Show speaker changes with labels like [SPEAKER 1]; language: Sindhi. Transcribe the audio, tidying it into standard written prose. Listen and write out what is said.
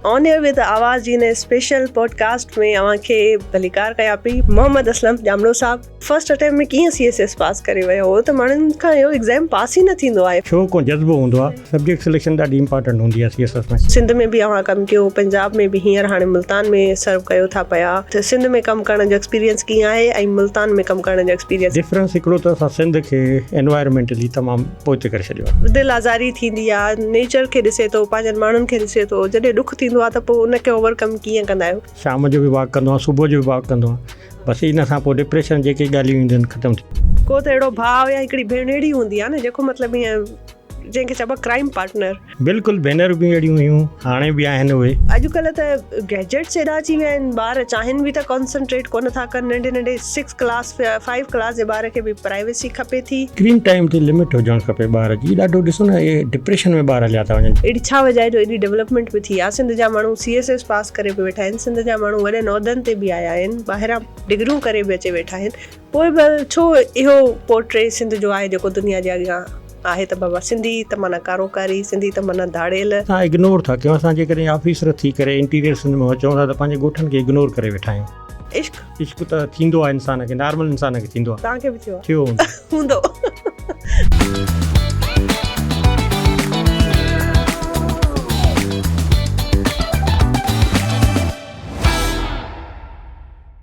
[SPEAKER 1] آن ايئر ود آواز جي هن اسپيشل پوڊڪاسٽ ۾ اوهان کي ڀليڪار ڪيان پئي. محمد اسلم ڄامڙو صاحب فرسٽ اٽيمپٽ ۾ ڪيئن سي ايس ايس پاس ڪري ويو هو ته ماڻهن کان اهو ايگزام پاس ئي نه ٿيندو آهي.
[SPEAKER 2] شوق ۽ جذبو هوندو آهي. سبجيڪٽ سليڪشن ڏاڍي امپارٽنٽ هوندي آهي سي ايس ايس ۾.
[SPEAKER 1] سنڌ ۾ به اوهان ڪم ڪيو، پنجاب ۾ به هينئر هاڻي ملتان ۾ سرو ڪيو ٿا پيا ته سنڌ ۾ ڪم ڪرڻ جو ايڪسپيرينس ڪيئن آهي ۽ ملتان ۾ ڪم ڪرڻ جو ايڪسپيرينس؟
[SPEAKER 2] ڊفرنس هڪڙو ته اسان سنڌ کي انوائرمينٽلي تمام پوئتي ڪري ڇڏيو آهي.
[SPEAKER 1] دل آزاري ٿيندي آ، نيچر کي ڏسي ٿو، پنهنجن ماڻهن کي ڏسي ٿو، جڏهن ڏک ٿيندو آ ته پوء ان کي اوور ڪم ڪيئن ڪندا آهيو؟
[SPEAKER 2] شام جو به واڪ ڪندو آهيان، صبح جو به واڪ ڪندو آهيان، بس ان کان پوء ڊپريشن جيڪي ڳالهيون اينديون آهن ختم ٿي.
[SPEAKER 1] ڪو ته اهڙو ڀاء يا هڪڙي ڀيڻ اهڙي هوندي آ نه جيڪو مطلب ائين جنهن کي چئبو آ ڪرائيم پارٽنر.
[SPEAKER 2] بلڪل ڀينر به اهڙيون هيون هاڻي به آهن اهي.
[SPEAKER 1] اڄڪلهه ته گيجيٽس ايڏا اچي ويا آهن ٻار چاهين به ته ڪانسنٽريٽ ڪونه ٿا ڪن ننڍي ننڍي سڪس ڪلاس فائيو ڪلاس جي ٻار کي به پرائيويسي کپي ٿي.
[SPEAKER 2] اسڪرين ٽائيم تي لمٽ هجڻ کپي ٻار جي ڏاڍو ڏسو نه اهي ڊپريشن ۾ ٻار هليا ٿا وڃن.
[SPEAKER 1] اهڙي ڇا وجه آهي جو ايڏي ڊولپمينٽ به ٿي آهي سنڌ جا ماڻهو سي ايس ايس پاس ڪري به ويٺا آهن سنڌ جا ماڻهو وڏن عهدن تي به آيا آهن ٻاهران ڊگريون ڪري به اچي ويٺا آهن پوء به ڇو اهو پورٽري سنڌ جو آهي جيڪو دنيا جي اڳيان آهي ته بابا سنڌي ته معنيٰ ڪارو ڪاري، سنڌي ته معنيٰ ڌاڙيل.
[SPEAKER 2] اسان اگنور ٿا ڪيون، اسان جيڪڏهن آفيسر ٿي ڪري انٽيريئر سنڌ ۾ اچون ٿا ته پنهنجي ڳوٺن کي اگنور ڪري ويٺا آهيون.
[SPEAKER 1] عشق.
[SPEAKER 2] عشق ته ٿيندو آهي انسان کي، نارمل انسان کي ٿيندو آهي.
[SPEAKER 1] توهان کي به ٿيو
[SPEAKER 2] آهي؟ ٿيو هوندو.
[SPEAKER 1] هوندو.